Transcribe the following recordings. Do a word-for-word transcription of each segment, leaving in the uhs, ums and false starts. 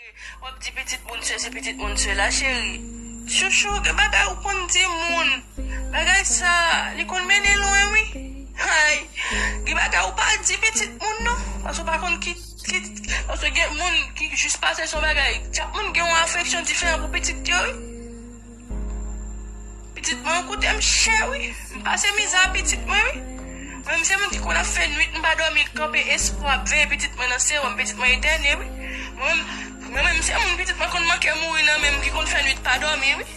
W ap di pitit moun sesi, pitit moun sela, cheri. Chouchou, gen bagay ou konn di moun. Bagay sa, li konn mennen lwen, wi. Ay, gen bagay ou pa di pitit moun, non. Paske w pa konn ki, ki, paske gen moun ki jis pase se yon bagay. Chak moun gen yon afeksyon diferan pou pitit yo, wi. Pitit mwen koute m chè, wi. M pase mizè a pitit mwen, wi. Mwen menm se moun ki konn ap fè nwit, m pa dòmi, kanpe espwa ap veye pitit mwen nan sewòm, pitit mwen etène, wi. Mwen menm, mwen menm se moun pitit mwen konn manke mouri nan men m ki konn fè nwit pa dòmi, wi.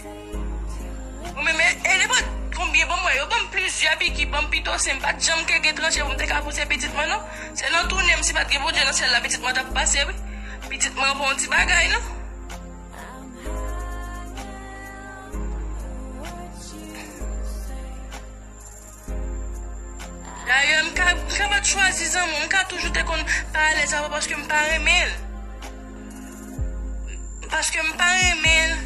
Mwen menm, e, e nenpòt konbyen, ban m wè, yo ban m plizyè piki, ban m pitosen, m pa t janm ke gen tranche pou m te ka pouse pitit mwen, non. Se nan tounen m, si pa t gen Bondye nan syèl la, pitit mwen t ap pase, wi. Pitit mwen pa yon ti bagay, non. Dayè, m ka, m ka pa t chwazi zanmi w, m ka toujou te konn pa alèz avè w paske m pa renmen l. Paske m pa renmen l.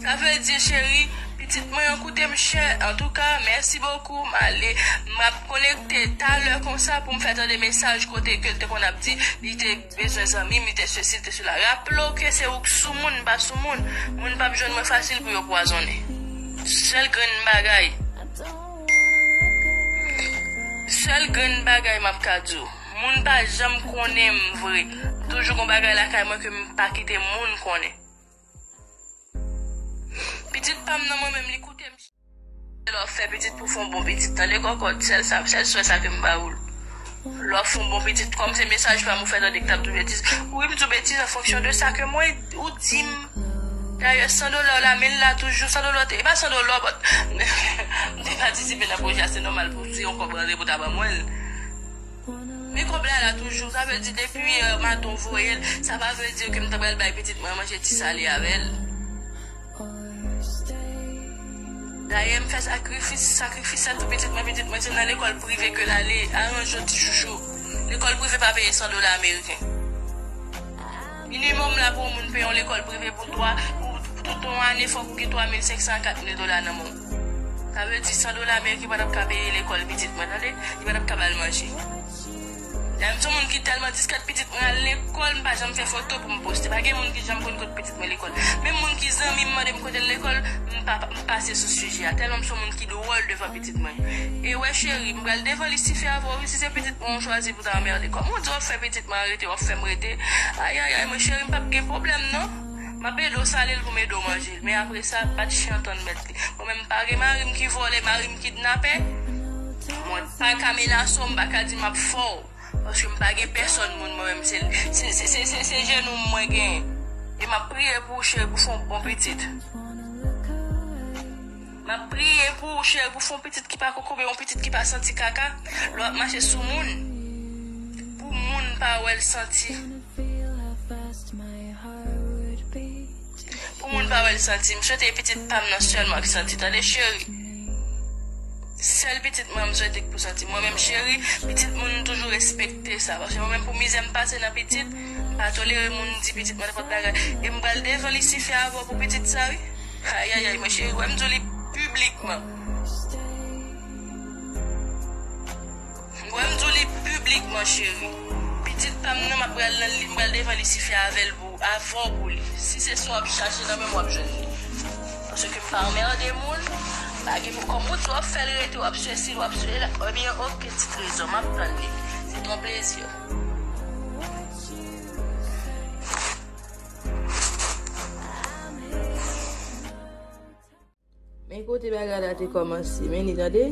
Sa vle di, cheri, pitit mwen an koute m chè. Antouka, mèsi bokou, m ale. M ap konekte talè konsa pou m fè tande mesaj kote ke l te konn ap di, li te bezwen zanmi m, li te sesi, li te sela. Raple w ke se ou k sou moun, m pa sou moun. Moun p ap jwenn mwen fasil pou yo pwazonnen. Sèl grenn bagay. Sèl grenn bagay m ap ka di w. Moun pa janm konnen m vre. Toujou gon bagay lakay mwen ke m pa kite moun konnen. Pitit pa m nan mwen menm, li koute m. Lè w ap fè pitit pou fè yon bon pitit, tande kòkòt, sèl sa, sèl swè sa ke m ba ou l. Lè w ap fè yon bon pitit, kòm se mesaj pa m ou fè tande k t ap di w betiz. Wi, m di w betiz an fonksyon de sa ke mwen, ou di m. Dayè, san dola w la, men l la toujou, san dola w te, e pa san dola w, but m te patisipe nan pwojè a, se nòmal pou si yon kòb rantre pou ta ban mwen l. Men kòb la la toujou, sa vle di depi, euh, maten w voye l, sa pa vle di ke m ta pral bay pitit mwen manje ti sale avè l. Dayè, m fè sakrifis, sakrifis sa pou pitit mwen, pitit mwen se nan lekòl prive ke l ale, aranje w ti chouchou. Lekòl prive pa peye san dola ameriken. Minimòm la pou yon moun peye yon lekòl prive pou twa, pou, pou tout yon ane, fòk ou gen twa mil senk san a kat mil dola nan men w. Sa vle di san dola ameriken pa t ap ka peye lekòl pitit mwen, tande? Li pa t ap ka ba l manje. Dayè, m se yon moun ki tèlman diskret, pitit mwen al lekòl, m pa janm fè foto pou m poste. Pa gen moun ki janm konn kot pitit mwen lekòl. Menm moun ki zanmi m mande m kote l lekòl, m pa, m pase sou sijè a. Tèlman m se yon moun ki dwòl devan pitit mwen. E wè, cheri, m pral devan Lisifè avè w, wi, si se pitit mwen ou chwazi pou ta anmède. Kòman w di w ap fè pitit mwen arete, w ap fè m rete? Ayayay, mwen, cheri, m p ap gen pwoblèm, non. M ap ede w sale l pou m ede w manje l. Men apre sa, pa t chen antann mèt li. Mwen menm, m pa gen mari m ki vòlè, mari m kidnapè. Mwen pa ka menase w, m pa ka di m ap fè w. Paske m pa gen pèsòn moun, mwen menm, se, se, se, se, se, se jenou m mwen genyen. E m ap priye pou ou, cheri, pou fè yon bon pitit. M ap priye pou ou, cheri, pou fè yon pitit ki pa kokobe, yon pitit ki pa santi kaka. Lè w ap mache sou moun, pou moun pa wè l santi. Pou moun pa wè l santi. M swete e pitit pa m nan sèlman k santi, tande, cheri. Sèl pitit mwen, m swete k pou santi. Mwen menm, cheri, pitit moun, m toujou respekte sa. Paske mwen menm, pou mizè m pase nan pitit, m pa tolere moun di pitit mwen nenpòt bagay. E m pral devan Lisifè avè w pou pitit sa, wi. Ayayay, mwen, cheri, wè m di w li piblikman. Wè m di w li piblikman, cheri. Pitit pa m nan, m ap pral nan li, m pral devan Lisifè avè l pou, avè w pou li. Si se sa w ap chache nan men m, w ap jwenn li. Paske m pa anmède moun, m pa gen pou kòm ou di w ap fè l rete, w ap sesi, w ap sela. Ebyen, oke, ti trezò, m ap tann li. Se t on plezi. Men kote bagay la te kòmanse, men li tande.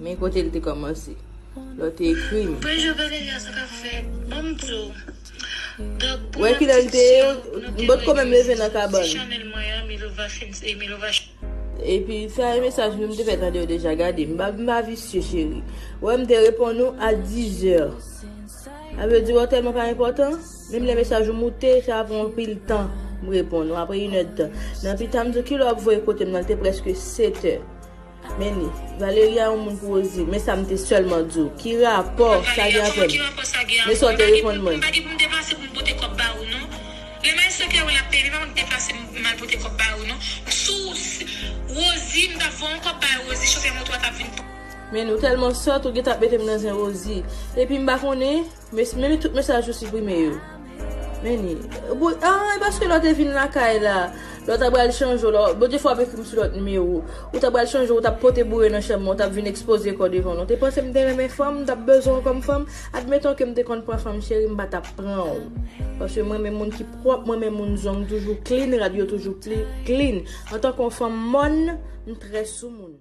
Men kote l te kòmanse. Lè w te ekri m. Prejou Valeria sa k ap fèt, ban m di w. Wè kilè l te ye, m potko menm leve nan kabann. Chanèl mwen an, Milova Fins, e Milova. Epi sa e mesaj m te fè tande yo deja, gade. M pa, m pa visye, cheri. Wè m te reponn ou a dizè. Sa vle di w tèlman pa enpòtan, menm lè mesaj ou moute, sa pran anpil tan m reponn ou, apre inèdtan. Nan pita m di w, kilè w ap voye kote m nan, l te prèske setè. Men li, Valeria yon moun pou Rosie, men sa m te sèlman di w. Ki rapò sa gen avè m? Men sa w te reponn mwen. M pa gen pou m deplase pou m pote kòb ba ou, non. Lè majistra Pierre ap peye, men pa pou m deplase m al pote kòb ba ou, non. Sou, si, Rosie, m t ap voye yon kòb bay Rosie, chofè moto a t ap vin pran. Men nou tèlman sòt, ou gentan ap mete m nan zen Rosie. Epi m pa konnen, men, men tout mesaj ou siprime yo. Meni, ah, e paske lè w te vin lakay la, lè w ta pral chanje w, lè Bondye fè w ap ekri m sou lòt nimewo, ou ta pral chanje w, ou t ap pote boure nan chanm mwen, ou t ap vin ekspoze kò devan nou. Te panse m te renmen fanm, m t ap bezwen w kòm fanm? Admeton ke m te konn pran fanm, cheri, m pa t ap pran w. Paske mwen menm moun ki pwòp, mwen menm moun zong toujou clean, rad yo toujou clean. Antanke yon fanm mòn, m trè sou moun.